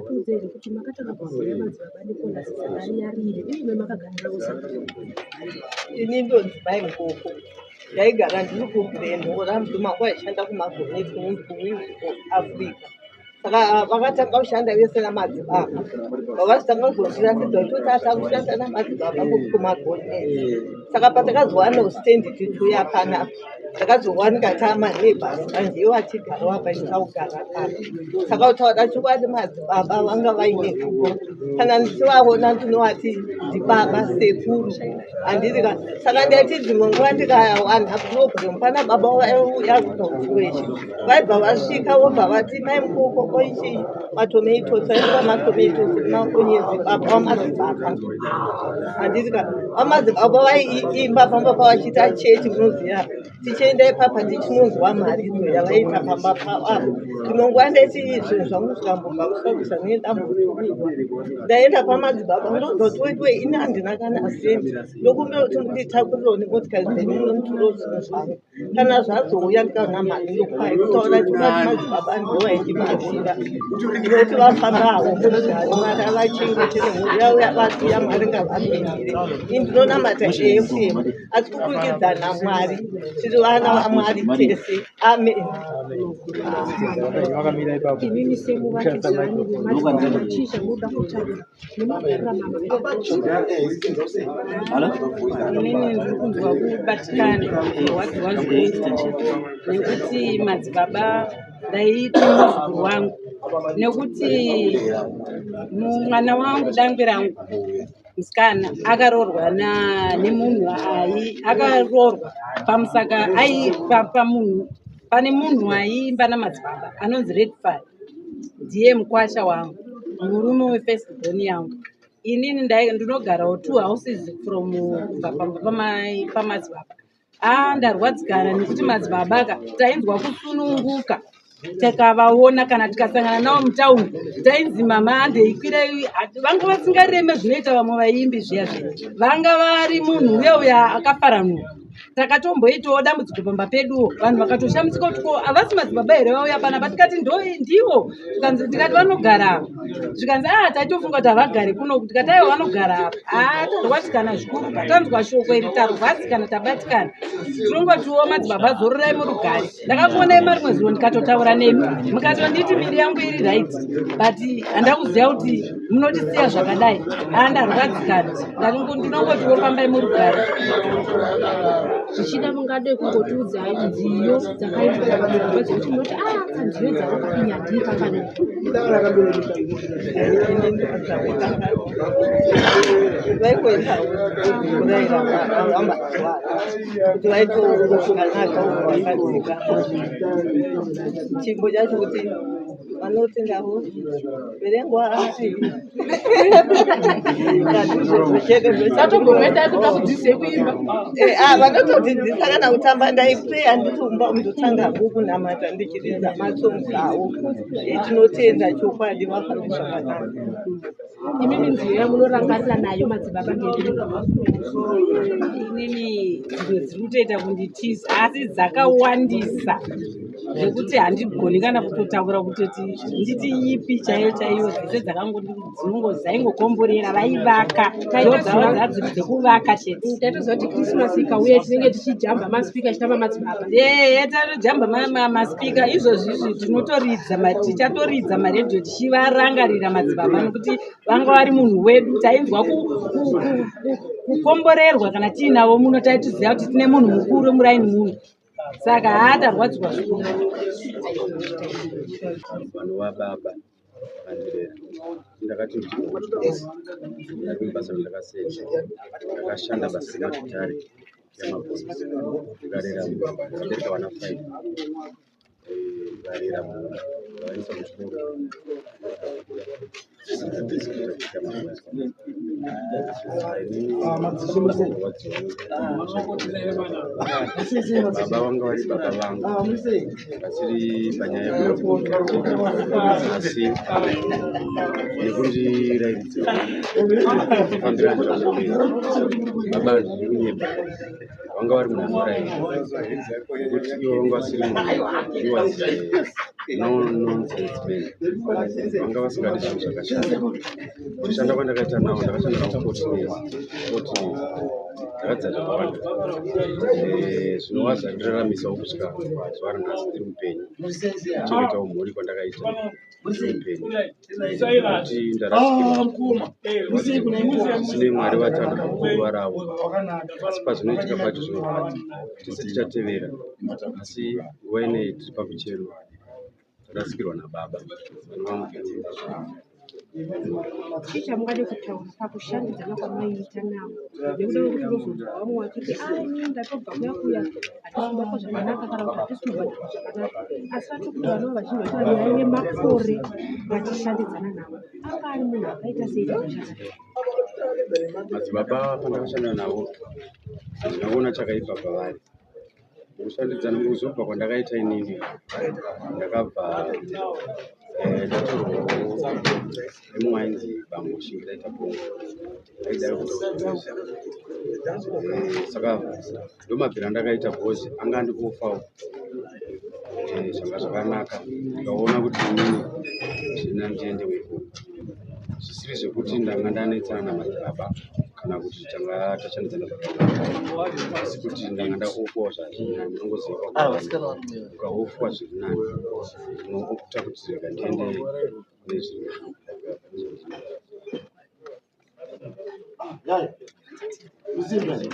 Mungatiudze here kuti makatanga kuziva Madzibaba Nicholas Zakaria rini uye makagara navo sei? Ini ndonzi Mai Mukoko. Ndaigara ndiri kuGlen Muduma kwaishanda kuMagometi kunonzi kuWheels of Africa. Saka vakatanga kushanda vese namadzibaba. Vavazotanga kuzondiratidza kuti tata kushanda namadzibaba kuMagometi. Saka patakazowana stand tichiuya panapa, takazowanika tamaneighbors manje ivo vachigara apa ini takugara apa. Saka kutaura chokwadi madzibaba vanga vaine rudo. Kana ndichivaona ndinovati ndibaba sekuru, handiti ka? Saka ndaiti dzimwe nguva ndikawana problem pana baba vaiuya kunokuwechi, vaibva vasvika vobva vati, "Mai Mukoko, oichi matomatoes." Aiva matomatoes nemaonyezi, baba vamadzibaba, handiti ka? Vamadzibaba vaiimba pamba pavachiita chechi, munoziva, tichienda ipapa tichinonzwa mharidzo yavaita pamba pavo. Dzimwe nguva ndaiti zvinhu zvangu zvikambobva kusabisa nedambudziko, ndaenda kwamadzibaba ndozoti, "Wewe, ini handina kana sendi, ndokumbira kuti munditakuriro nemotikari dzenyu munonditoro zvinhu zvangu. Kana zvazouya ndikaona mari ndokupai." Kutaura chokwadi madzibaba ndivo vaindibatsira nekuti vafambawo murugare. Mwari avachengete nemhuri yavo yavasiya, Mwari ngavapindire. Ini ndinonamata AFM, asi kuburikidza naMwari tiri vana vaMwari tese. Amen. Imimi semuvakidzani wemadzibaba, chii chamunoda kutaura nemakurarama? Inini ndiri kunzwa kubatikana, kurwadziwa zvikuru, nekuti madzibaba ndaiti muzukuru wangu, nekuti mwana wangu, dangwe rangu musikana, akaroorwa nemunhu ai akaroorwa pamusaka ai pamunhu pane munhu aiimba namadzibaba anonzi Redfire. Ndiye mukwasha wangu, murume wefirst born yangu. Inini ndinogarawo two houses from kubva pamba pamadzibaba. A, ndarwadzikana nekuti madzibaba ka tainzwa kusununguka tikavaona. Kana tikasangana navo mutauni, tainzi, "Mama, handeikwirei." Vanga vasingareme zvinoita vamwe vaimbi zviya zviya. Vanga vari munhu uya uya akafaranuka. Takatomboitawo dambudziko pamba peduwo, vanhu vakatoshamisika kuti, "Ko havasi madzibaba here vauya panapa?" Tikati, "Ndo ndivo." Zvikanzi, tikati, "Vanogara apa." Zvikanzi, "A, taitofunga kuti havagari kuno." Tikati, "Aiwa, vanogara apa." Haa, tarwadzikana zvikuru patanzwa shoko iri, tarwadzikana, tabatikana. Tinongotiwo madzibaba zororai murugare. Ndakakuonai marimwe zuva ndikatotaura nemi, mukatonditi miri yangu iri right, but handakuziva kuti munotisiya zvakadai. Haa, ndarwadzikana. Ndinongotiwo fambai murugare. Zvichida mungade kungotiudza nziyo dzakaimbwa namadzibaba dzekuti munoti, "A, kanziyo dzavo kakunyandika kana"? Vaingoita kurayira vamazuva kuti vaitokanaka vakadzika chimbo chacho kuti vanotendavo verengwa asi. Tatomboenda kuda kudzidzisei kuimba? Vanotodzidzisa kana kutamba. Ndaipreya ndiri kumba, ndotanga hangu kunamata ndichiridza masongs avo. Tinotenda chokwadi, vafambe zvakanaka. Imimi, nziyo yamunorangarira nayo madzibaba ndeipi? Inini dzimwe dziri kutoita kunditiza, asi dzakawandisa zvekuti handigoni kana kutotaura kutoti nditi ipi chaiyo chaiyo. Dzese dzinongo dzaingokomborera, vaivaka, ndo dzava dzadziri dzekuvaka chete. Taitoziva kuti Christmas ikauya tinenge tichijamba maspeaker tichitamba madzibaba. Ehe, tatojamba maspeaker izvozvi izvi. Tinotoridza, tichatoridza maredhiyo tichivarangarira madzibaba, nekuti vanga vari munhu wedu. Tainzwa kukomborerwa kana tiinavo muno. Taitoziva kuti tine munhu mukuru muraini muno, saka haa, tarwadziwa zvikuru. Vanova baba vandirera, ndakati ndiri basa randakasenza, ndakashanda basa remagitare yamabhonzo, ndikarera, ndikabereka vana 5, ndikarera mhuri, ndikavaisa kuchikoro, vakakura kuita mabhonzo. Inini ndarwadziwa. Baba vanga vari baba vangu, vasiri panyaya yekuti, asi nekundirayiridza kufambira nzira zvemberi. Baba, handidi kunyepa. Vanga vari munhu anorayira nekuti ivo vanga vasiri munhu, he was a no nonsense man. Vanga vasingadi zvinhu zvakashata. Kushanda kwandakaita navo, ndakashanda navo 14 years, 14 years. Ndakadzidza zvakawanda zvinova zvandiraramisawo kusvika zuva ranhasi ndiri mupenyu. Kuchengetawo mhuri kwandakaita ndiri mupenyu. Kuti ndarasikirwa zvisinei, Mwari vatanha guva ravo, asi pazvinoitika pacho zvinorwadza. Tese tichatevera, asi nguva ineyi tiri pakuchema, tarasikirwa nababa vanova mupenyu. Chii chamungade kutaura pakushandidzana kwamaiita navo, nekuda kwekuti unozonzwa vamwe vachiti, "A, inini ndatobva kuya kuya, hatisi kubatwa zvakanaka," kana kuti, "Hatisi kubhadharwa zvakanaka"? Asi vatiri kuti vana vazhinji vachiva nyaya yemakore vachishandidzana navo, anga ari munhu akaita sei pakushanda? Madzibaba pandakashanda navo, handina kuona chakaipa pavari mukushandidzana. Mukuzobva kwandakaita inini, ndakabva ndatorwawo nemumwe ainzi Bambo Shingirai Tapongo, aidai kutaura. Saka ndomabviro andakaita because anga andikufawo zvanga zvakanaka. Ndikaona kuti inini zvina ndiendewo ikoko, zvisiri zvekuti ndanga ndanetsana namadzibaba kana kuti tanga tashandidzana zvakanaka, asi kuti ndanga ndaofawo zvazviri nani. Unongoziva, ukaofwa zviri nani unoopta kuti rega ndiende kune zviri nani.